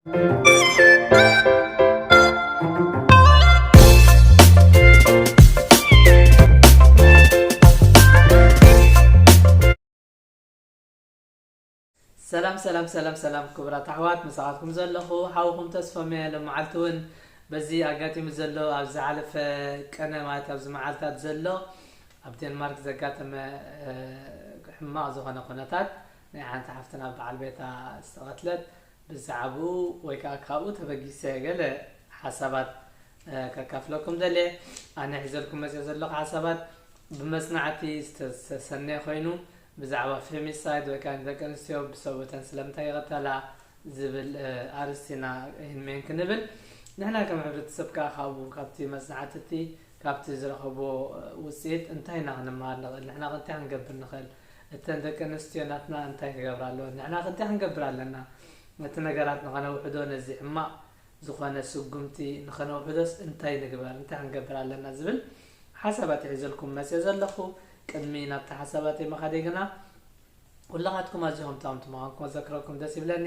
ሰላም ሰላም ሰላም ሰላም ክቡራት ኣሕዋት፣ ምሳኻትኩም ዘለኹ ሓውኹም ተስፎም እየ። ሎመዓልቲ እውን በዚ ኣጋጢሙ ዘሎ ኣብ ዝሓለፈ ቅነ ማለት ኣብዚ መዓልታት ዘሎ ኣብ ዴንማርክ ዘጋጠመ ሕማቕ ዝኾነ ኩነታት ናይ ሓንቲ ሓፍትና በዓል ቤታ ዝተቐትለት ብዛዕባኡ ወይ ከዓ ካብኡ ተበጊሰ ገለ ሓሳባት ከካፍለኩም ደልየ። ኣነ ሒዘልኩም መፅእ ዘለኹ ሓሳባት ብመፅናዕቲ ዝተሰነየ ኮይኑ ብዛዕባ ፌሚሳይድ ወይ ከዓ ንደቂ ኣንስትዮ ብሰብኡተን ስለምንታይ ይቐተላ ዝብል ኣርስቲና ይንመን ክንብል ንሕና ከም ሕብረተሰብ ከዓ ካብኡ ካብቲ መፅናዕቲ እቲ ካብቲ ዝረኸቦ ውፅኢት እንታይ ኢና ክንመሃር ንኽእል? ንሕና ክንታይ ክንገብር ንኽእል? እተን ደቂ ኣንስትዮ ናትና እንታይ ክገብራ ኣለወን? ንሕና ክንታይ ክንገብር ኣለና? ነቲ ነገራት ንኸነውሕዶ ነዚ ሕማቕ ዝኾነ ስጉምቲ ንኸነውሕዶስ እንታይ ንግበር? እንታይ ክንገብር ኣለና? ዝብል ሓሳባት ሒዘልኩም መፅእ ዘለኹ። ቅድሚ ናብቲ ሓሳባት የመኻደ ግና ኩላኻትኩም ኣዚኹም ጠቐምቲ ምዃንኩም ክዘክረኩም ደስ ይብለኒ።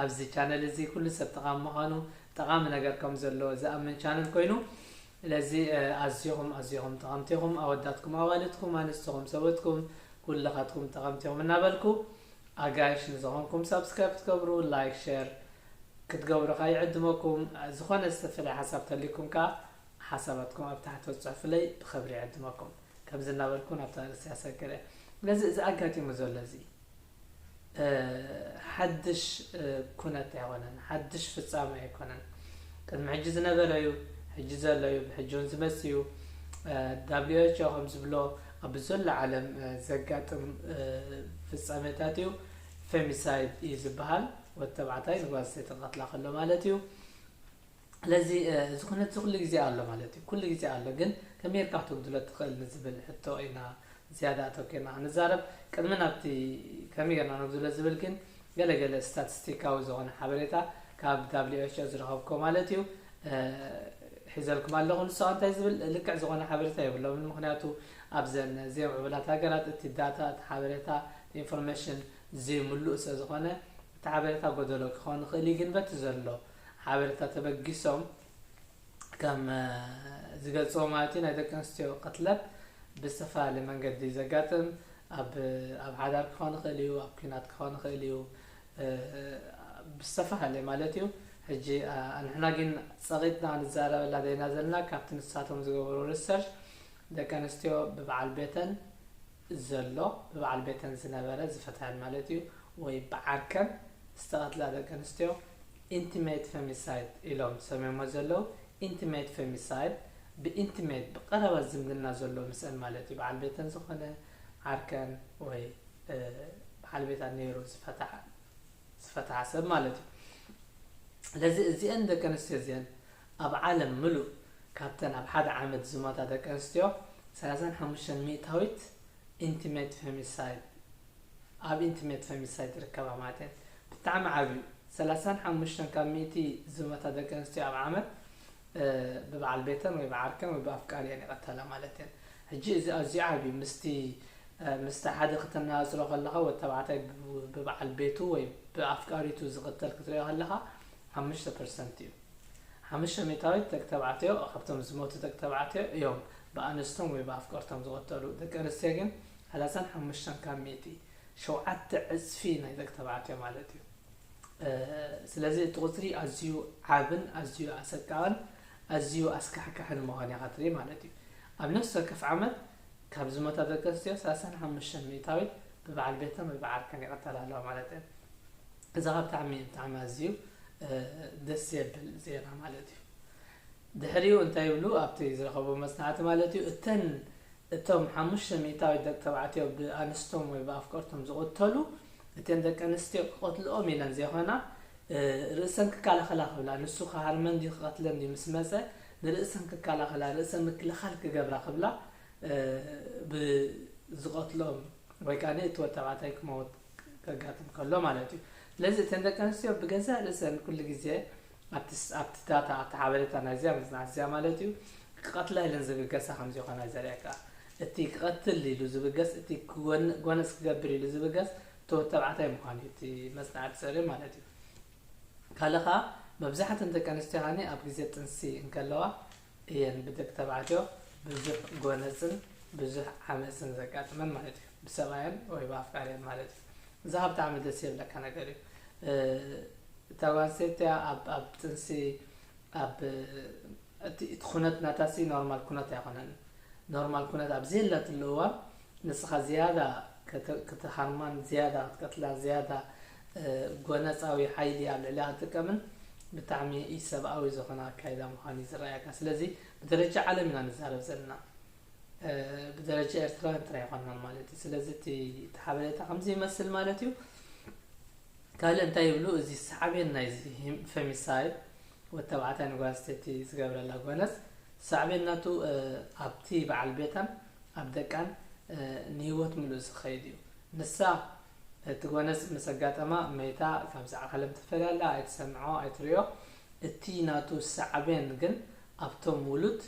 ኣብዚ ቻነል እዚ ኩሉ ሰብ ጠቓሚ ምዃኑ ጠቓሚ ነገር ከም ዘሎ ዝኣምን ቻነል ኮይኑ ስለዚ ኣዚኹም ኣዚኹም ጠቐምቲ ኢኹም። ኣወዳትኩም ኣዋልድኩም ኣንስትኹም ሰብትኩም ኩልኻትኩም ጠቐምቲ ኢኹም እናበልኩ ኣጋይሽ ንዝኾንኩም ሳብስክራይብ ክትገብሩ ላይክ ሸር ክትገብሩ ከዓ ይዕድመኩም። ዝኾነ ዝተፈለየ ሓሳብ ተልይኩም ከዓ ሓሳባትኩም ኣብ ታሕቲ ፅሑፍለይ ብኽብሪ ይዕድመኩም። ከምዚ እናበልኩ ናብታ ርእሲ ኣሰግረ ስለዚ እዚ ኣጋጢሙ ዘሎ እዚ ሓድሽ ኩነት ኣይኮነን፣ ሓድሽ ፍፃመ ኣይኮነን። ቅድሚ ሕጂ ዝነበረ እዩ፣ ሕጂ ዘሎ እዩ፣ ብሕጂ እውን ዝመፅእ እዩ። ዳብሊው ኤች ኦ ከም ዝብሎ ኣብ ዘሎ ዓለም ዘጋጥም ፍፃሜታት እዩ። ፌሚሳይድ እዩ ዝበሃል። ወዲ ተባዕታይ ንጓል ኣንስተይቲ ክቐትላ ከሎ ማለት እዩ። ስለዚ እዚ ኩነት እዚ ኩሉ ግዜ ኣሎ ማለት እዩ። ኩሉ ግዜ ኣሎ፣ ግን ከመይ ጌርካ ክትጉድሎ ትኽእል ንዝብል ሕቶ ኢና ዝያዳ ኣተኪርና ክንዛረብ። ቅድሚ ናብቲ ከመይ ጌርና ነጉድሎ ዝብል ግን ገለገለ ስታቲስቲካዊ ዝኾነ ሓበሬታ ካብ ዳብሊው ኤች ኦ ዝረኸብኮ ማለት እዩ ሒዘልኩም ኣለኹ። ንሱ እንታይ ዝብል ልክዕ ዝኾነ ሓበሬታ የብሎምን። ምኽንያቱ ኣብዘን ዘይምዕቡላት ሃገራት እቲ ዳታ፣ እቲ ሓበሬታ፣ ኢንፎርሜሽን ዘይምሉእ ስለ ዝኾነ እቲ ሓበሬታ ጎደሎ ክኸውን ይኽእል እዩ። ግን በቲ ዘሎ ሓበሬታ ተበጊሶም ከም ዝገልፅዎ ማለት እዩ ናይ ደቂ ኣንስትዮ ቅትለት ብዝተፈላለየ መንገዲ ዘጋጥም ኣብ ኣብ ሓዳር ክኾን ይኽእል እዩ፣ ኣብ ኲናት ክኾን ይኽእል እዩ፣ ብዝተፈላለየ ማለት እዩ። ሕጂ ንሕና ግን ፀቒጥና ክንዛረበላ ደይና ዘለና ካብቲ ንሳቶም ዝገበሩ ሪሰርች ደቂ ኣንስትዮ ብበዓል ቤተን ዘሎ ብበዓል ቤተን ዝነበረ ዝፈትሐን ማለት እዩ ወይ ብዓርከን ዝተቐትላ ደቂ ኣንስትዮ ኢንቲሜት ፌሚሳይድ ኢሎም ዝሰምዮሞ ዘለዉ። ኢንቲሜት ፌሚሳይድ ብኢንቲሜት ብቐረባ ዝምድና ዘሎ ምስአን ማለት እዩ። በዓል ቤተን ዝኾነ ዓርከን ወይ በዓል ቤታ ነይሩ ዝፈትሓ ዝፈትሓ ሰብ ማለት እዩ። ስለዚ እዚአን ደቂ ኣንስትዮ እዚአን ኣብ ዓለም ምሉእ ካብተን ኣብ ሓደ ዓመት ዝሞታ ደቂ ኣንስትዮ ሰላሳን ሓሙሽተን ሚእታዊት ኢንቲሜት ፌሚሳይድ ኣብ ኢንቲሜት ፌሚሳይድ ይርከባ ማለት እየን። ብጣዕሚ ዓብዩ ሰላሳን ሓሙሽተን ካብ ሚእቲ ዝሞታ ደቂ ኣንስትዮ ኣብ ዓመት ብበዓል ቤተን ወይ ብዓርከን ወይ ብኣፍቃሪአን ይቐተላ ማለት እየን። ሕጂ እዚ ኣዝዩ ዓብዩ ምስቲ ምስቲ ሓደ ክተነጻጽሮ ከለኻ ወዲ ተባዕታይ ብበዓል ቤቱ ወይ ብኣፍቃሪቱ ዝቕተል ክትሪኦ ከለኻ ሓሙሽተ ፐርሰንት እዩ። ሓሙሽተ ሚእታዊት ደቂ ተባዕትዮ ካብቶም ዝሞቱ ደቂ ተባዕትዮ እዮም ብኣንስቶም ወይ ብኣፍቀርቶም ዝቐተሉ። ደቂ ኣንስትዮ ግን ሰላሳን ሓሙሽተን ካብ ሚእቲ፣ ሸውዓተ ዕፅፊ ናይ ደቂ ተባዕትዮ ማለት እዩ። ስለዚ እቲ ቁፅሪ ኣዝዩ ዓብን ኣዝዩ ኣሰቃቕን ኣዝዩ ኣስካሕካሕን ምዃን ኢኻ ትርኢ ማለት እዩ። ኣብ ነፍሲ ወከፍ ዓመት ካብ ዝሞታ ደቂ ኣንስትዮ ሰላሳን ሓሙሽተን ሚእታዊት ብበዓል ቤተን ወይ ብዓርከን ይቐተላ ኣለዋ ማለት እየን። እዚ ኸዓ ብጣዕሚ ብጣዕሚ ኣዝዩ ደስ ዘብል ዜና ማለት እዩ። ድሕሪኡ እንታይ ይብሉ ኣብቲ ዝረኸቡ መፅናዕቲ ማለት እዩ እተን እቶም ሓሙሽተ ሚእታዊት ደቂ ተባዕትዮ ብኣንስቶም ወይ ብኣፍቀርቶም ዝቕተሉ እተን ደቂ ኣንስትዮ ክቐትልኦም ኢለን ዘይኮና ርእሰን ክከላኸላ ክብላ ንሱ ክሃርመን ድዩ ክቐትለን ድዩ ምስ መፀ ንርእሰን ክከላኸላ ርእሰ ምክልኻል ክገብራ ክብላ ብዝቐትሎም ወይ ከዓ እቲ ወዲ ተባዕታይ ክመውት ከጋጥም ከሎ ማለት እዩ። ስለዚ እተን ደቂ ኣንስትዮ ብገዛእ ርእሰን ኩሉ ግዜ ኣብቲ ዳታ ኣብቲ ሓበሬታ ናይዚኣ መፅናዕቲ እዚኣ ማለት እዩ ክቐትላ ኢለን ዝብገሳ ከም ዝኾና ዘርእየካ። እቲ ክቐትል ኢሉ ዝብገስ እቲ ጎነፅ ክገብር ኢሉ ዝብገስ እቲ ወዲ ተባዕታይ ምዃኑ እዩ እቲ መፅናዕቲ ዘርኢ ማለት እዩ። ካልኻ መብዛሕተን ደቂ ኣንስትዮ ሃኒ ኣብ ግዜ ጥንሲ እንከለዋ እየን ብደቂ ተባዕትዮ ብዙሕ ጎነፅን ብዙሕ ዓመፅን ዘጋጥመን ማለት እዩ። ብሰብኣየን ወይ ብኣፍቃሪየን ማለት እዩ። እዛ ብጣዕሚ ደስ የብለካ ነገር እዩ። እታ ጓል ኣንስተይቲ ኣብ ኣብ ጥንሲ ኣብ እቲ እቲ ኩነት ናታሲ ኖርማል ኩነት ኣይኮነን። ኖርማል ኩነት ኣብ ዘየላትሉ እዋን ንስኻ ዝያዳ ክትሃርማን ዝያዳ ክትቀትላን ዝያዳ ጎነፃዊ ሓይሊ ኣብ ልዕሊያ ክትጥቀምን ብጣዕሚ ኢሰብኣዊ ዝኾነ ኣካይዳ ምዃኑ እዩ ዝረኣየካ። ስለዚ ብደረጃ ዓለም ኢና ንዛረብ ዘለና፣ ብደረጃ ኤርትራውያን ጥራይ ኣይኮንናን ማለት እዩ። ስለዚ እቲ ሓበሬታ ከምዚ ይመስል ማለት እዩ። ካልእ እንታይ ይብሉ፣ እዚ ሳዕቤን ናይዚ ፌሚሳይድ ወተባዕታይ ንጓል ኣንስተይቲ ዝገብረላ ጎነፅ ሳዕቤን ናቱ ኣብቲ በዓል ቤታን ኣብ ደቃን ንህይወት ምሉእ ዝኸይድ እዩ። ንሳ እቲ ጎነፅ ምስ ኣጋጠማ መይታ ካብዚ ዓለም ትፈላላ፣ ኣይትሰምዖ ኣይትሪኦ። እቲ ናቱ ሳዕቤን ግን ኣብቶም ውሉድ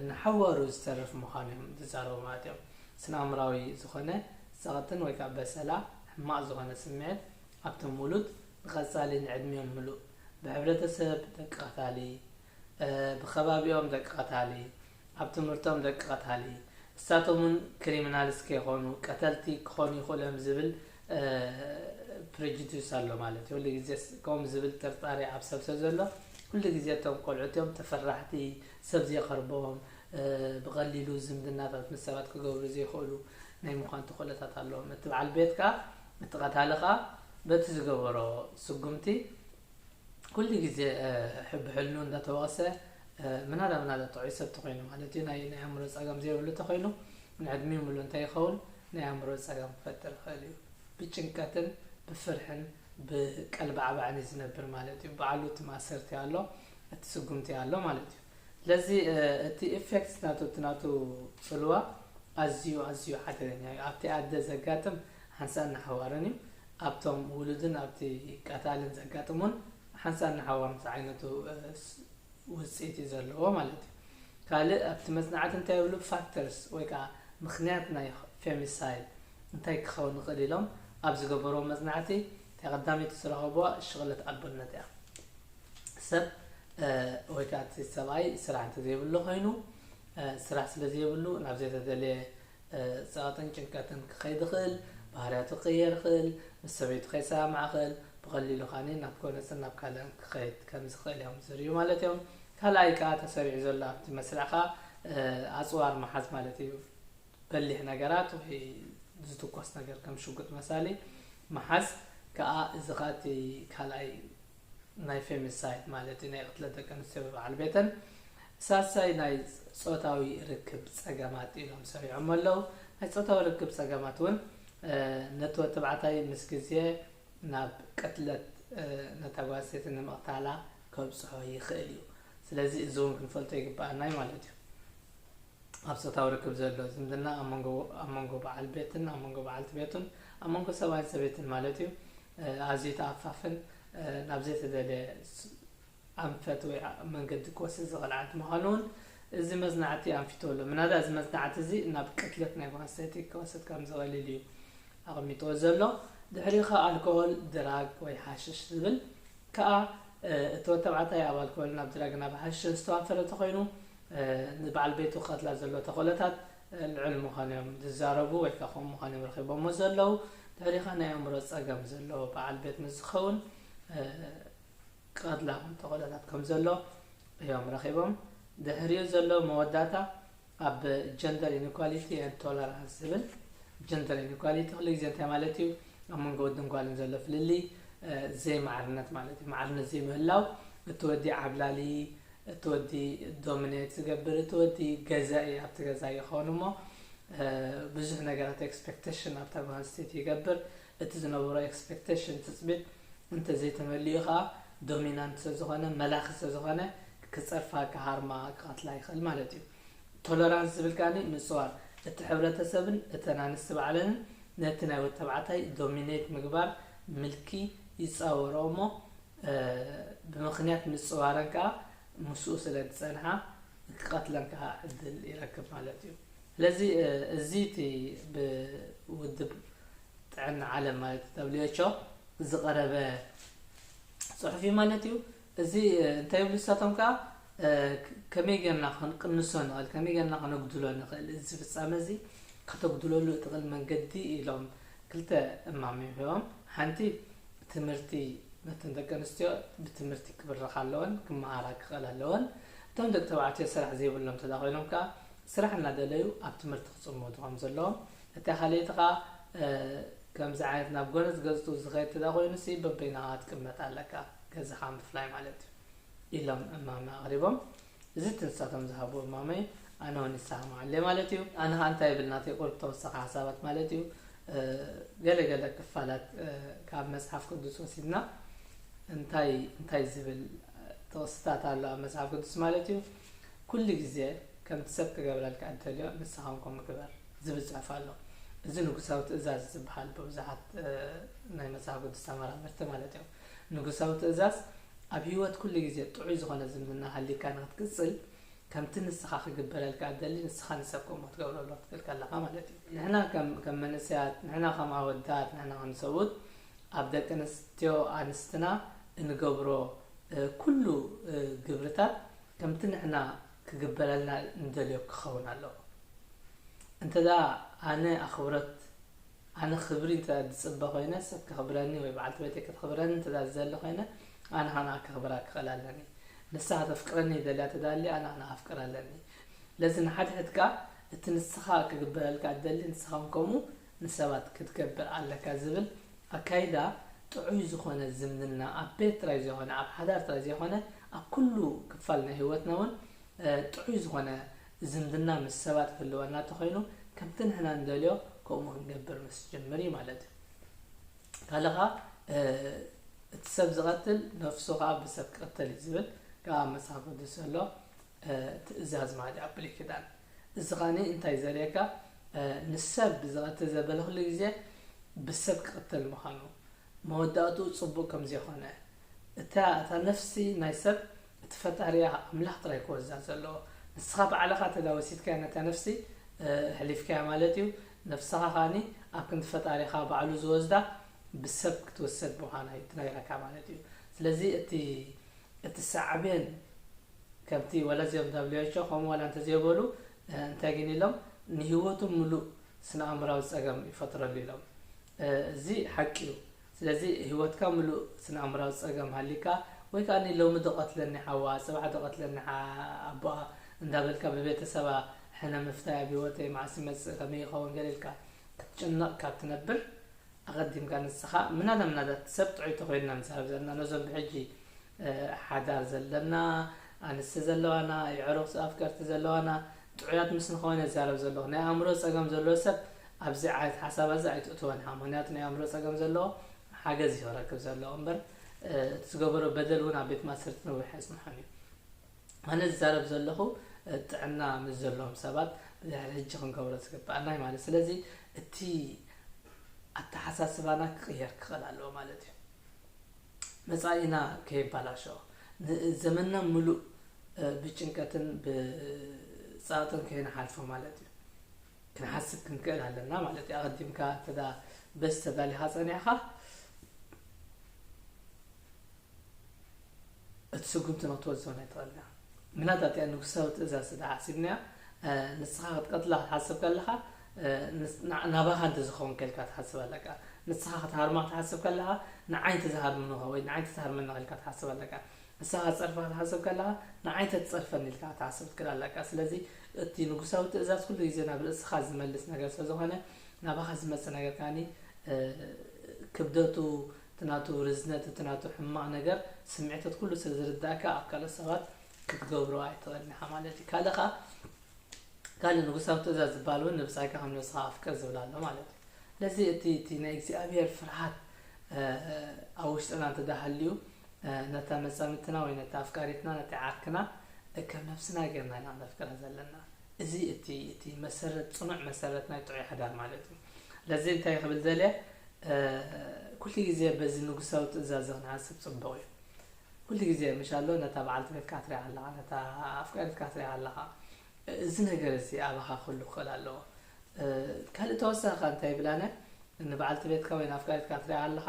ንሓዋሩ ዝተርፍ ምዃኑ እዮም ዝዛረቡ ማለት እዮም። ስነ ኣእምራዊ ዝኾነ ጸቕጥን ወይ ከዓ በሰላ ሕማቕ ዝኾነ ስምዒት ኣብቶም ውሉድ ንቐጻሊ ንዕድሚኦም ምሉእ ብሕብረተሰብ ደቂ ቀታሊ፣ ብኸባቢኦም ደቂ ቀታሊ፣ ኣብ ትምህርቶም ደቂ ቀታሊ፣ እሳቶም እውን ክሪሚናልስ ከይኾኑ ቀተልቲ ክኾኑ ይኽእሉ እዮም ዝብል ፕሬጁዲስ ኣሎ ማለት እዩ። ኩሉ ግዜ ከምኡ ዝብል ጥርጣሬ ኣብ ሰብ ሰብ ዘሎ ኩሉ ግዜ እቶም ቆልዑ እቲኦም ተፈራሕቲ፣ ሰብ ዘይቐርቦም፣ ብቐሊሉ ዝምድናታት ምስ ሰባት ክገብሩ ዘይኽእሉ ናይ ምዃን ተኽእሎታት ኣለዎም። እቲ በዓል ቤት ከኣ እቲ ቀታሊ ከኣ በቲ ዝገበሮ ስጉምቲ ኩሉ ግዜ ብሕልኑ እንዳተወቐሰ ምናዳ ምናዳ ጥዑይ ሰብ ተኾይኑ ማለት እዩ፣ ናይ ናይ ኣእምሮ ጸገም ዘይብሉ ተኾይኑ ንዕድሚኡ ምሉእ እንታይ ይኸውን ናይ ኣእምሮ ጸገም ክፈጥር ይኽእል እዩ። ብጭንቀትን ብፍርሕን ብቀልባዕባዕን እዩ ዝነብር ማለት እዩ። ባዕሉ እቲ ማእሰርቲ ኣሎ፣ እቲ ስጉምቲ ኣሎ ማለት እዩ። ስለዚ እቲ ኢፌክት ናቱ እቲ ናቱ ጽልዋ ኣዝዩ ኣዝዩ ሓደገኛ እዩ። ኣብቲ ኣደ ዘጋጥም ሓንሳእን ንሓዋርን እዩ። ኣብቶም ውሉድን ኣብቲ ቀታልን ዘጋጥም እውን ሓንሳእን ንሓዋርን ዝዓይነቱ ውፅኢት እዩ ዘለዎ ማለት እዩ። ካልእ ኣብቲ መፅናዕቲ እንታይ ይብሉ ፋክተርስ ወይ ከዓ ምኽንያት ናይ ፌሚሳይድ እንታይ ክኸውን ይኽእል ኢሎም ኣብ ዝገበርዎ መፅናዕቲ እታ ቀዳመይቲ ዝረኸብዋ ሽቕለት ኣልቦነት እያ። ሰብ ወይ ከዓ እቲ ሰብኣይ ስራሕ እንተዘይብሉ ኮይኑ ስራሕ ስለ ዘይብሉ ናብ ዘይተደለየ ጸቕጥን ጭንቀትን ክኸይድ ይኽእል፣ ባህርያቱ ክቕየር ይኽእል፣ ምስ ሰበይቱ ከይሰማማዕ ይኽእል፣ ብቐሊሉ ከኣ ናብ ጎነጽን ናብ ካልእን ክኸይድ ከም ዝኽእል እዮም ዝርእዩ ማለት እዮም። ካልኣይ ከኣ ተሰሪዑ ዘሎ ኣብቲ መስርዕ ከኣ ኣጽዋር ምሓዝ ማለት እዩ። በሊሕ ነገራት ወይ ዝትኮስ ነገር ከም ሽጉጥ መሳሊ ምሓዝ ከኣ እዚ ከኣ እቲ ካልኣይ ናይ ፌሚሳይድ ማለት እዩ ናይ ቅትለት ደቂ ኣንስትዮ ብበዓል ቤተን። ሳልሳይ ናይ ጾታዊ ርክብ ጸገማት ኢሎም ሰሪዖሞ ኣለዉ። ናይ ጾታዊ ርክብ ጸገማት እውን ነቲ ወዲ ተባዕታይ ምስ ግዜ ናብ ቅትለት ነታ ጓል ኣንስተይቲ ንምቕታላ ከብጽሖ ይኽእል እዩ። ስለዚ እዚ እውን ክንፈልጦ ይግበኣና እዩ ማለት እዩ። ኣብ ጾታዊ ርክብ ዘሎ ዝምድና ኣብ መንጎ ኣብ መንጎ በዓል ቤትን ኣብ መንጎ በዓልቲ ቤቱን ኣብ መንጎ ሰብኣይን ሰበይትን ማለት እዩ ኣዝዩ ተኣፋፍን ናብ ዘይተደልየ ኣንፈት ወይ መንገዲ ክወስድ ዝኽእል ዓይነት ምዃኑ እውን እዚ መጽናዕቲ ኣንፊቱ ኣሎ። ምናዳ እዚ መጽናዕቲ እዚ ናብ ቅትለት ናይ ጓል ኣንስተይቲ ክወስድ ከም ዝኽእል ኢሉ እዩ ኣቐሚጥዎ ዘሎ። ድሕሪኡ ኸኣ ኣልኮሆል፣ ድራግ ወይ ሓሽሽ ዝብል ከኣ እቲ ወዲ ተባዕታይ ኣብ ኣልኮሆልን ኣብ ድራግን ኣብ ሓሽሽን ዝተዋፈረ ተኾይኑ ንበዓል ቤቱ ክቐትላ ዘሎ ተኽእሎታት ልዑል ምዃኑ እዮም ዝዛረቡ ወይ ከዓ ከምኡ ምዃኑ እዮም ረኺቦሞ ዘለዉ። ድሕሪኡ ኸኣ ናይ ኣእምሮ ጸገም ዘለዎ በዓል ቤት ምስ ዝኸውን ክቐትላ ከም ተኽእሎታት ከም ዘሎ እዮም ረኺቦም። ድሕሪኡ ዘሎ መወዳእታ ኣብ ጀንደር ኢኒኳሊቲ ኤንድ ቶለራንስ ዝብል ጀንደር ኢኒኳሊቲ ኩሉ ግዜ እንታይ ማለት እዩ? ኣብ መንጎ ወድን ጓልን ዘሎ ፍልልይ ዘይማዕርነት ማለት እዩ። ማዕርነት ዘይምህላው እቲ ወዲ ዓብላሊ፣ እቲ ወዲ ዶሚኔት ዝገብር፣ እቲ ወዲ ገዛኢ ኣብቲ ገዛ ይኸውን እሞ ብዙሕ ነገራት ኤክስፔክቴሽን ኣብታ ጓል ኣንስተይቲ ይገብር። እቲ ዝነበሮ ኤክስፔክቴሽን ትፅቢት እንተዘይተመሊኡ ከዓ ዶሚናንት ስለዝኾነ መላኺ ስለዝኾነ ክፀርፋ ክሃርማ ክቐትላ ይኽእል ማለት እዩ። ቶለራንስ ዝብል ከኣ ምፅዋር እቲ ሕብረተሰብን እተን ኣንስቲ ባዕለንን ነቲ ናይ ወዲ ተባዕታይ ዶሚኔት ምግባር ምልኪ ይፃወሮ እሞ ብምኽንያት ምፅዋረን ከዓ ምስኡ ስለ ዝፀንሓ ክቐትለን ከዓ ዕድል ይረክብ ማለት እዩ። ስለዚ እዚ እቲ ብውድብ ጥዕና ዓለም ማለት ደብሊው ኤች ኦ ዝቐረበ ጽሑፍ እዩ ማለት እዩ። እዚ እንታይ ይብሉ ንሳቶም ከኣ፣ ከመይ ጌርና ክንቅንሶ ንኽእል፣ ከመይ ጌርና ከነጉድሎ ንኽእል፣ እዚ ፍጻመ እዚ ከተጉድለሉ እትኽእል መንገዲ ኢሎም ክልተ እማመ ሂቦም። ሓንቲ ትምህርቲ፣ ነተን ደቂ ኣንስትዮ ብትምህርቲ ክብርኻ ኣለወን፣ ክመሃራ ክኽእላ ኣለወን። እቶም ደቂ ተባዕትዮ ስራሕ ዘይብሎም እንተ ኮይኖም ከኣ ስራሕ እናደለዩ ኣብ ትምህርቲ ክጽመዱ ከም ዘለዎም፣ እቲ ካልኣይቲ ከኣ ከምዚ ዓይነት ናብ ጎነጽ ገጽቱ ዝኸይድ እንተ ኮይኑ ሲ በበይናኻ ክትቅመጥ ኣለካ፣ ገዛኻ ምፍላይ ማለት እዩ ኢሎም እማመ ኣቕሪቦም። እዚ እቲ ንሳቶም ዝሃብዎ እማመ እዩ። ኣነ እውን ይሰማማዕ ኣለይ ማለት እዩ። ኣነ ኸዓ እንታይ ይብል ናተይ ቁሩብ ተወሳኺ ሓሳባት ማለት እዩ። ገለ ገለ ክፋላት ካብ መጽሓፍ ቅዱስ ወሲድና እንታይ እንታይ ዝብል ጥቕስታት ኣሎ ኣብ መጽሓፍ ቅዱስ ማለት እዩ። ኩሉ ግዜ ከምቲ ሰብ ክገብረልካ እትደልዮ ንስኻ እውን ከምኡ ግበር ዝብል ጽሑፍ ኣሎ። እዚ ንጉሳዊ ትእዛዝ ዝበሃል ብብዙሓት ናይ መጽሓፍ ቅዱስ ተመራመርቲ ማለት እዮም። ንጉሳዊ ትእዛዝ ኣብ ህይወት ኩሉ ግዜ ጥዑይ ዝኾነ ዝምድና ሃሊካ ንክትቅጽል ከምቲ ንስኻ ክግበረልካ እትደሊ ንስኻ ንሰብ ከምኡ ክትገብረሉ ክትክእል ከለኻ ማለት እዩ። ንሕና ከም ከም መንእሰያት፣ ንሕና ከም ኣወዳት፣ ንሕና ከም ሰብኡት ኣብ ደቂ ኣንስትዮ ኣንስትና እንገብሮ ኩሉ ግብርታት ከምቲ ንሕና ክግበረልና እንደልዮ ክኸውን ኣለዎ። እንተ ኣነ ኣኽብሮት ኣነ ክብሪ እንተ ዝጽበ ኮይነ ሰብ ከኽብረኒ ወይ በዓልቲ ቤተይ ከተኽብረኒ እንተ ዝደሊ ኮይነ ኣነ ኸኣ ንኣ ከኽብራ ክኽእል ኣለኒ። ንሳ ከተፍቅረኒ ይደልያ ተዳሊ ኣነ ኸኣ ኣፍቅራ ኣለኒ። ስለዚ ንሓድሕድካ እቲ ንስኻ ክግበረልካ እትደሊ ንስኻ እውን ከምኡ ንሰባት ክትገብር ኣለካ ዝብል ኣካይዳ ጥዑይ ዝኾነ ዝምድና ኣብ ቤት ጥራይ ዘይኮነ ኣብ ሓዳር ጥራይ ዘይኮነ ኣብ ኩሉ ክፋል ናይ ህይወትና እውን ጥዑይ ዝኾነ ዝምድና ምስ ሰባት ክህልወና እንተኾይኑ ከምቲ ንሕና ንደልዮ ከምኡ ክንገብር ምስ ጀምር እዩ ማለት እዩ። ካልኻ እቲ ሰብ ዝቐትል ነፍሱ ከዓ ብሰብ ክቐተል እዩ ዝብል ከዓ መጽሓፍ ቅዱስ ዘሎ ትእዛዝ ማለት ኣብ ብሉይ ኪዳን። እዚ ኸዓኒ እንታይ ዘርእየካ ንሰብ ዝቐትል ዘበለ ኩሉ ግዜ ብሰብ ክቐተል ምዃኑ መወዳእትኡ ጽቡቕ ከም ዘይኮነ እታ እታ ነፍሲ ናይ ሰብ እቲ ፈጣሪኣ ኣምላኽ ጥራይ ክወዛ ዘለዎ ንስኻ ባዕልኻ ተዳወሲትካያ ነታ ነፍሲ ሕሊፍካያ ማለት እዩ። ነፍስኻ ኸዓኒ ኣብ ክንዲ ፈጣሪኻ ባዕሉ ዝወስዳ ብሰብ ክትወሰድ ምዃና እዩ ትነግረካ ማለት እዩ። ስለዚ እቲ እቲ ሳዕቤን ከምቲ ወላ እዚኦም ዳብሊው ኤች ኦ ከምኡ ዋላ እንተዘይበሉ እንታይ ግን ኢሎም ንህይወቱ ምሉእ ስነ ኣእምራዊ ጸገም ይፈጥረሉ ኢሎም። እዚ ሓቂ እዩ። ስለዚ ህይወትካ ምሉእ ስነ ኣእምራዊ ጸገም ሃሊካ ወይ ከዓ ሎሚ ዶ ቀትለኒ ሓዋ፣ ጽባሕ ዶ ቀትለኒ ኣቦኣ እንዳበልካ ብቤተሰባ ሕነ ምፍታይ ኣብ ህይወተይ መዓስ ይመጽእ ከመይ ይኸውን ገለ ኢልካ ክትጭነቕ ካብ ትነብር ኣቐዲምካ ንስኻ ምናዳ ምናዳ ሰብ ጥዑይ ተኾይንና ንዛረብ ዘለና ነዞም ብሕጂ ሓዳር ዘለና ኣንስቲ ዘለዋና የዕሩኽ ኣፍቀርቲ ዘለዋና ጥዑያት ምስ ንኸውን እዛረብ ዘለኹ ናይ ኣእምሮ ጸገም ዘለዎ ሰብ ኣብዚ ዓይነት ሓሳብ እዚ ኣይትእትወን ኢኻ። ምክንያቱ ናይ ኣእምሮ ጸገም ዘለዎ ሓገዝ እዩ ክረክብ ዘለዎ እምበር እቲ ዝገበሮ በደል እውን ኣብ ቤት ማእሰርቲ ነዊሕ ኣጽንሖን እዩ። ኣነ ዝዛረብ ዘለኹ ጥዕና ምስ ዘለዎም ሰባት ሕጂ ክንገብሮ ዝግባኣና እዩ ማለት። ስለዚ እቲ ኣተሓሳስባና ክቕየር ክኽእል ኣለዎ ማለት እዩ። መጻኢና ከይባላሾ ዘመንና ምሉእ ብጭንቀትን ብጻቕጥን ከይንሓልፎ ማለት እዩ። ክንሓስብ ክንክእል ኣለና ማለት እዩ። ኣቐዲምካ እንተ በስ ተዳሊኻ ጸኒሕኻ እቲ ስጉምቲ ንክትወስዶ ኣይትኽእልን ኢኻ። ምናልባት እያ ንጉሳዊ ትእዛዝ እንተ ሓሲብናያ ንስኻ ክትቀትላ ክትሓስብ ከለኻ ናባኻ እንተ ዝኸውን ከልካ ትሓስብ ኣለካ። ንስኻ ክትሃርማ ክትሓስብ ከለኻ ንዓይ እንተ ዝሃርምንኻ ወይ ንዓይ እንተ ዝሃርመኒ ከልካ ትሓስብ ኣለካ። ንስኻ ክትጸርፋ ክትሓስብ ከለኻ ንዓይ እንተ ትጸርፈኒ ኢልካ ክትሓስብ ትክእል ኣለካ። ስለዚ እቲ ንጉሳዊ ትእዛዝ ኩሉ ግዜ ናብ ርእስኻ ዝመልስ ነገር ስለ ዝኾነ ናባኻ ዝመጽእ ነገር ከዓኒ ክብደቱ እቲ ናቱ ርዝነት እቲ ናቱ ሕማቕ ነገር ስምዒታት ኩሉ ስለ ዝርዳእካ ኣብ ካልኦት ሰባት ክትገብሮ ኣይትኽእልን ኢኻ ማለት እዩ። ካልእ ኸዓ ካልእ ንጉሳዊ ትእዛዝ ዝበሃል እውን ንብጻይካ ከም ነብስኻ ኣፍቅር ዝብል ኣሎ ማለት እዩ። ስለዚ እቲ እቲ ናይ እግዚኣብሔር ፍርሃት ኣብ ውሽጥና እንተደሃልዩ ነታ መጻምድትና ወይ ነታ ኣፍቃሪትና ነቲ ዓርክና ከም ነብስና ጌርና ኢና ክነፍቅራ ዘለና። እዚ እቲ እቲ መሰረት ጽኑዕ መሰረት ናይ ጥዑይ ሓዳር ማለት እዩ። ስለዚ እንታይ ክብል ደልየ ኩሉ ግዜ በዚ ንጉሳዊ ትእዛዝ ክንሓስብ ጽቡቕ እዩ። ኩሉ ግዜ ምሽ ኣሎ ነታ በዓልቲ ቤትካ ትሪኣ ኣለኻ፣ ነታ ኣፍቃሪትካ ትሪኣ ኣለኻ። እዚ ነገር እዚ ኣባኻ ክህሉ ክኽእል ኣለዎ። ካልእ ተወሳኺ እንታይ ይብል ኣነ ንበዓልቲ ቤትካ ወይ ንኣፍቃሪትካ ትሪኣ ኣለኻ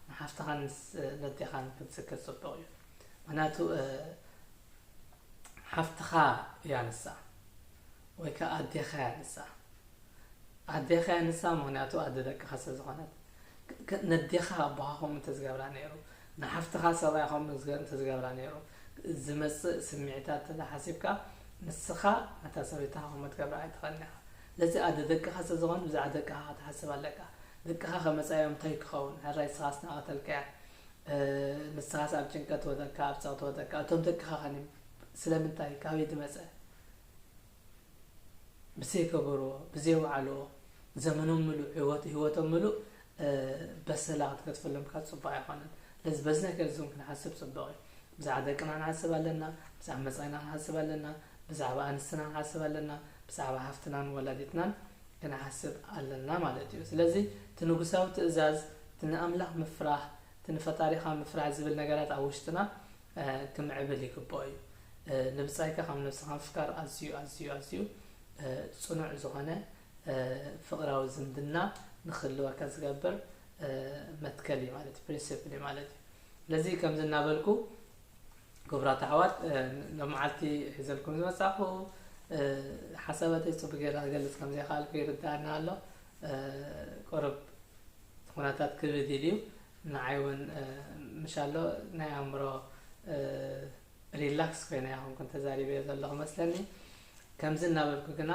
ንሓፍትኻን ንስ-፣ ነዴኻን ክትዝክር ጽቡቕ እዩ። ምኽንያቱ፣ እ፣ ሓፍትኻ እያ ንሳ፣ ወይ ከኣ ኣዴኻ እያ ንሳ። ኣዴኻ እያ ንሳ፣ ምኽንያቱ ኣደ ደቅኻ ስለ ዝኾነት። ክ-፣ ክ-፣ ነዴኻ ኣቦኻ ከምኡ እንተዝገብራ ነይሩ፣ ንሓፍትኻ ሰብኣይ ከምኡ ዝገ-፣ እንተዝገብራ ነይሩ፣ ዝመጽእ ስምዒታት እንተ ሓሲብካ፣ ንስኻ ነታ ሰበይትኻ ከምኡ ትገብራ ኣይትኽእልን ኢኻ። ስለዚ ኣደ ደቅኻ ስለ ዝኾነት፣ ብዛዕባ ደቅኻ ክትሓስብ ኣለካ። ደቅኻ ከመጻዮም እንታይ ክኸውን፣ ሕራይ ንስኻስ ናቐተልካያ፣ እ፣ ንስኻስ ኣብ ጭንቀት ወደቅካ፣ ኣብ ጸቕጢ ወደቅካ፣ እቶም ደቅኻ ኸኒ ስለምንታይ፣ ካበይ ዝመጸ? ብዘይገበርዎ፣ ብዘይወዓልዎ፣ ዘመኖም ምሉእ፣ ህይወት-፣ ህይወቶም ምሉእ፣ እ፣ በሰላ ክትገድፈሎም ካብ ጽቡቕ ኣይኮነን። ስለዚ በዚ ነገር እዚ እውን ክንሓስብ ጽቡቕ እዩ። ብዛዕባ ደቅና ንሓስብ ኣለና፣ ብዛዕባ መጻኢና ክንሓስብ ኣለና፣ ብዛዕባ ኣንስትና ክንሓስብ ኣለና፣ ብዛዕባ ሓፍትናን ወላዲትናን ክንሓስብ ኣለና ማለት እዩ። ስለዚ እቲ ንጉሳዊ ትእዛዝ፣ እቲ ንኣምላኽ ምፍራህ፣ እቲ ንፈጣሪኻ ምፍራህ ዝብል ነገራት ኣብ ውሽጥና፣ እ፣ ክምዕብል ይግብኦ እዩ። እ፣ ንብጻይካ ከም ነብስኻ ምፍቃር ኣዝዩ፣ ኣዝዩ፣ ኣዝዩ፣ እ፣ ጽኑዕ ዝኾነ፣ እ፣ ፍቕራዊ ዝምድና ንክህልወካ ዝገብር፣ እ፣ መትከል እዩ ማለት እዩ፣ ፕሪንሲፕል እዩ ማለት እዩ። ስለዚ ከምዚ እናበልኩ ክቡራት ኣሕዋት፣ እ፣ ሎመዓልቲ ሒዘልኩም ዝመጻኹ፣ እ፣ ሓሳባተይ ጽቡቕ ጌረ ክገልጽ ከም ዘይከኣልኩ ይርድኣና ኣሎ። እ፣ ቁሩብ እቲ ኩነታት ክብድ ኢሉ እዩ። ንዓይ እውን፣ እ፣ ምሻሎ ናይ ኣእምሮ፣ እ፣ ሪላክስ ኮይነ ኣይኮንኩን ተዛሪበዮ ዘለኹ መስለኒ። ከምዚ እናበልኩ ግና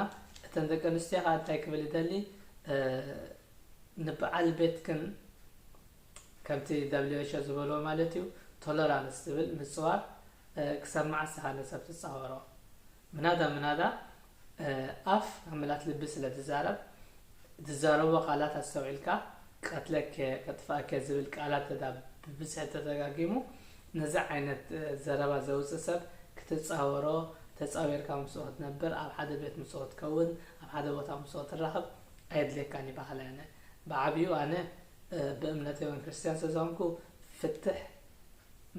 እተን ደቂ ኣንስትዮ ከዓ እንታይ ክብል ይደሊ፣ እ፣ ንበዓል ቤትክን ከምቲ ደብሊው ኤች ኦ ዝበልዎ ማለት እዩ፣ ቶለራንስ ዝብል ምጽዋር፣ እ፣ ክሰብ መዓስ ኢኻ ንሰብ ትጻወሮ? ምናዳ ምናዳ፣ እ፣ ኣፍ ካብ ምልኣት ልቢ ስለ ትዛረብ፣ ትዛረቦ ቃላት ኣስተውዒልካ፣ ክቐትለክ እየ፣ ከጥፍኣክ እየ ዝብል ቃላት ተዳ ብብዝሒ ተደጋጊሙ፣ ነዚ ዓይነት፣ እ፣ ዘረባ ዘውጽእ ሰብ ክትጻወሮ፣ ተጻዊርካ ምስኡ ክትነብር፣ ኣብ ሓደ ቤት ምስኡ ክትከውን፣ ኣብ ሓደ ቦታ ምስኡ ክትራኸብ ኣየድልየካን እዩ በሃላይ ኣነ። ብዓቢኡ ኣነ፣ እ፣ ብእምነተይ እውን ክርስትያን ስለ ዝኾንኩ፣ ፍትሕ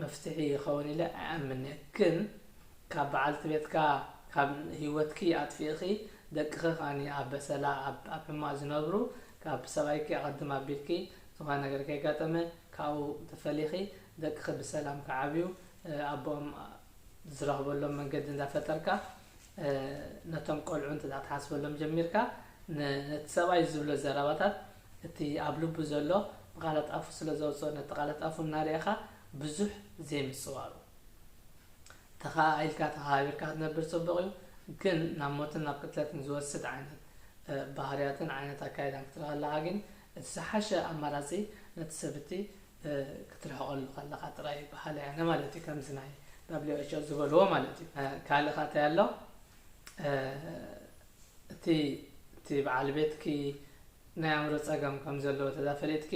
መፍትሒ ይኸውን ኢለ ኣይኣምንን እየ። ግን ካብ በዓልቲ ቤትካ፣ ካብ ህይወትኪ ኣጥፊእኺ፣ ደቅኺ ከኣኒ ኣብ በሰላ፣ ኣብ፣ ኣብ ሕማቕ ዝነብሩ፣ ካብ ሰብኣይኪ ኣቐድም ኣቢልኪ፣ ዝኾነ ነገር ከየጋጠመ፣ ካብኡ ተፈሊኺ፣ ደቅኺ ብሰላም ክዓብዩ፣ እ፣ ኣቦኦም ዝረኽበሎም መንገዲ እንዳፈጠርካ፣ እ፣ ነቶም ቆልዑ እንተ ደኣ ክትሓስበሎም ጀሚርካ፣ ን-፣ ነቲ ሰብኣይ ዝብሎ ዘረባታት፣ እቲ ኣብ ልቡ ዘሎ ብቃላት ኣፉ ስለ ዘውጽኦ፣ ነቲ ቃላት ኣፉ እናርኣኻ ብዙሕ ዘይምጽዋሩ። ተኸኣኢልካ ተኸባቢርካ ክትነብር ጽቡቕ እዩ፣ ግን ናብ ሞትን ናብ ቅትለትን ዝወስድ ዓይነት፣ እ፣ ባህርያትን ዓይነት ኣካይዳን ክትርኢ ከለኻ ግን፣ እቲ ዝሓሸ ኣማራጺ ነቲ ሰብ እቲ፣ እ፣ ክትርሕቐሉ ከለኻ ጥራይ በሃላይ ኣነ ማለት እዩ፣ ከምዚ ናይ ደብሊው ኤች ኦ ዝበልዎ ማለት እዩ። እ፣ ካልእ ከኣ እንታይ ኣሎ? እ፣ እቲ፣ እቲ በዓል ቤትኪ ናይ ኣእምሮ ጸገም ከም ዘለዎ ተዳ ፈሊጥኪ፣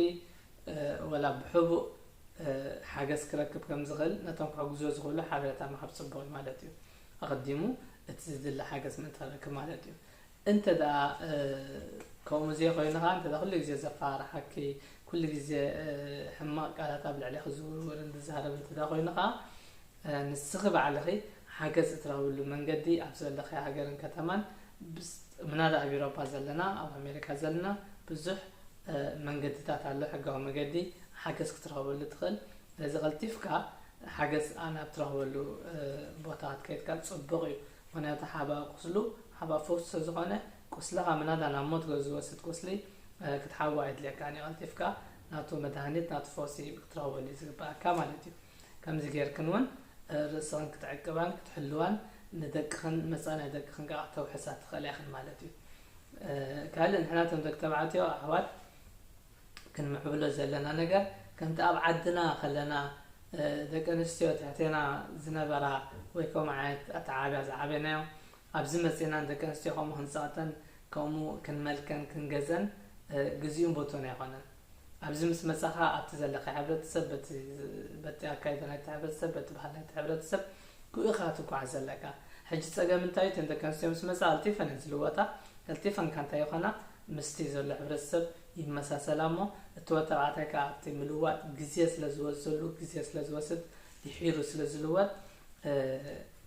እ፣ ወላ ብሕቡእ፣ እ፣ ሓገዝ ክረክብ ከም ዝኽእል ነቶም ክሕግዝዎ ዝኽእሉ ሓበሬታ ምሃብ ጽቡቕ እዩ ማለት እዩ። ኣቐዲሙ እቲ ዝድለ ሓገዝ ምእንቲ ክረክብ ማለት እዩ። እንተ ደኣ፣ እ፣ ከምኡ ዘይኮይኑ ኸኣ፣ እንተ ደኣ ኩሉ ግዜ ዘፈራርሓኪ፣ ኩሉ ግዜ፣ እ፣ ሕማቕ ቃላት ኣብ ልዕሌኺ ዝውርውርን ዝዛረብ እንተ ደኣ ኮይኑ ኸኣ፣ እ፣ ንስኺ ባዕልኺ ሓገዝ እትረኽብሉ መንገዲ ኣብ ዘለኺ ሃገርን ከተማን፣ ብስ-፣ ምናዳ ኣብ ኤውሮጳ ዘለና፣ ኣብ ኣሜሪካ ዘለና፣ ብዙሕ፣ እ፣ መንገድታት ኣሎ፣ ሕጋዊ መገዲ ሓገዝ ክትረኽበሉ ትኽእል። ስለዚ ቀልጢፍካ ሓገዝ ናብ ትረኽበሉ፣ እ፣ ቦታ ክትከይድ ከኣ ጽቡቕ እዩ። ምኽንያቱ ሓባ ቁስሉ ሓባ ፈውሲ ስለ ዝኾነ፣ ቁስልኻ ምናዳ ናብ ሞት ዝወስድ ቁስሊ፣ እ፣ ክትሓቦ ኣይድልየካን እዩ። ቀልጢፍካ ናቱ መድሃኒት፣ ናቱ ፈውሲ ክትረኽበሉ እዩ ዝግበኣካ ማለት እዩ። ከምዚ ጌርክን እውን፣ እ፣ ርእስኽን ክትዕቅባን ክትሕልዋን፣ ንደቅኽን መጻኢ ናይ ደቅኽን ከኣ ክተውሕሳ ትኽእላ ኢኽን ማለት እዩ። እ፣ ካልእ ንሕና እቶም ደቂ ተባዕትዮ ኣሕዋት ክንምዕብሎ ዘለና ነገር፣ ከምቲ ኣብ ዓድና ከለና፣ እ፣ ደቂ ኣንስትዮ ትሕቴና ዝነበራ ወይ ከምኡ ዓይነት ኣተዓባብያ ዝዓበናዮ፣ ኣብዚ መጺእና ንደቂ ኣንስትዮ ከምኡ ክንጸቕጠን፣ ከምኡ ክንመልከን፣ ክንገዘን፣ እ፣ ግዚኡን ቦቶን ኣይኮነን። ኣብዚ ምስ መጻኻ ኣብቲ ዘለካ ሕብረተሰብ፣ በቲ፣ በቲ ኣካይዳ ናይቲ ሕብረተሰብ፣ በቲ ባህሊ ናይቲ ሕብረተሰብ፣ ብኡ ኢኻ ክትጓዓዝ ዘለካ። ሕጂ ጸገም እንታይ እዩ? እተን ደቂ ኣንስትዮ ምስ መጻ ቀልጢፈን እየን ዝልወጣ። ቀልጢፈን ከ እንታይ ይኾና? ምስቲ ዘሎ ሕብረተሰብ ይመሳሰላ እሞ፣ እቲ ወዲ ተባዕታይ ከኣ ኣብቲ ምልዋጥ ግዜ ስለ ዝወስደሉ፣ ግዜ ስለ ዝወስድ፣ ድሒሩ ስለ ዝልወጥ፣ እ፣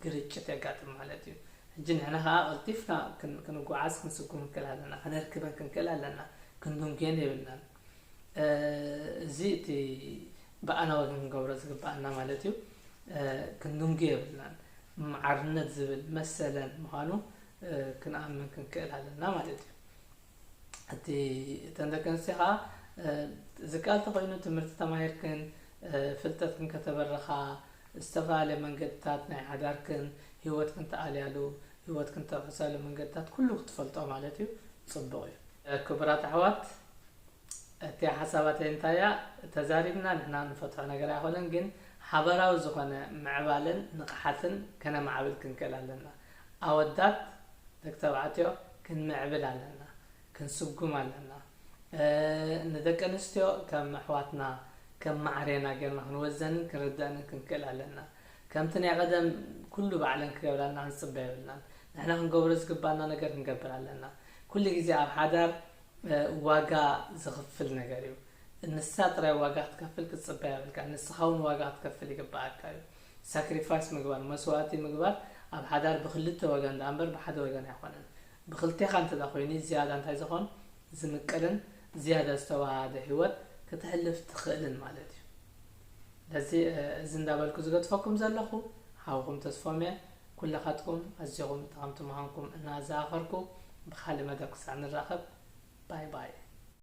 ግርጭት የጋጥም ማለት እዩ። ሕጂ ንሕና ከኣ ቀልጢፍና ክን-፣ ክንጓዓዝ ክንስጉም ክንክእል ኣለና፣ ከነርክበን ክንክእል ኣለና፣ ክንድንጉየን የብልናን። እዚ እቲ ብኣና ወገን ክንገብሮ ዝግባኣና ማለት እዩ። ክንድንጉ የብልናን። ማዕርነት ዝብል መሰለን ምዃኑ ክንኣምን ክንክእል ኣለና ማለት እዩ። እቲ እተን ደቂ ኣንስትዮ ከዓ ዝቃል ተኮይኑ ትምህርቲ ተማሂርክን ፍልጠትክን ከተበረኻ ዝተፈላለየ መንገድታት ናይ ሓዳርክን ህይወትክን ተኣልያሉ ህይወትክን ተውሕሳሉ መንገድታት ኩሉ ክትፈልጦ ማለት እዩ። ፅቡቅ እዩ። ክቡራት ኣሕዋት፣ እቲ ሓሳባተይ እንታይ እያ? ተዛሪብና ንሕና ንፈትሖ ነገር ኣይኮነን፣ ግን ሓበራዊ ዝኾነ ምዕባለን ንቕሓትን ከነማዕብል ክንክእል ኣለና። ኣወዳት ደቂ ተባዕትዮ ክንምዕብል ኣለና፣ ክንስጉም ኣለና። ንደቂ ኣንስትዮ ከም ኣሕዋትና ከም ማዕሬና ጌርና ክንወዘንን ክንርደእንን ክንክእል ኣለና። ከምቲ ናይ ቀደም ኩሉ ባዕለን ክገብራልና ክንፅበ የብልናን። ንሕና ክንገብሮ ዝግባና ነገር ክንገብር ኣለና። ኩሉ ግዜ ኣብ ሓዳር ዋጋ ዝኽፍል ነገር እዩ። ንሳ ጥራይ ዋጋ ክትከፍል ክትፅበያ የብልካ፣ ንስኻ እውን ዋጋ ክትከፍል ይግበኣካ እዩ። ሳክሪፋይስ ምግባር፣ መስዋእቲ ምግባር ኣብ ሓዳር ብክልተ ወገን ደኣ እምበር ብሓደ ወገን ኣይኮነን። ብክልቴኻ እንተ ኮይኑ ዝያዳ እንታይ ዝኾን ዝምቅልን ዝያዳ ዝተዋሃደ ህይወት ክትሕልፍ ትኽእልን ማለት እዩ። ስለዚ እዚ እንዳበልኩ ዝገድፈኩም ዘለኹ ሓውኹም ተስፎም እየ። ኩለኻትኩም ኣዚኹም ጠቐምቲ ምዃንኩም እናዘኻኸርኩ ብካልእ መደብ ክሳዕ ንራኸብ ባይ ባይ።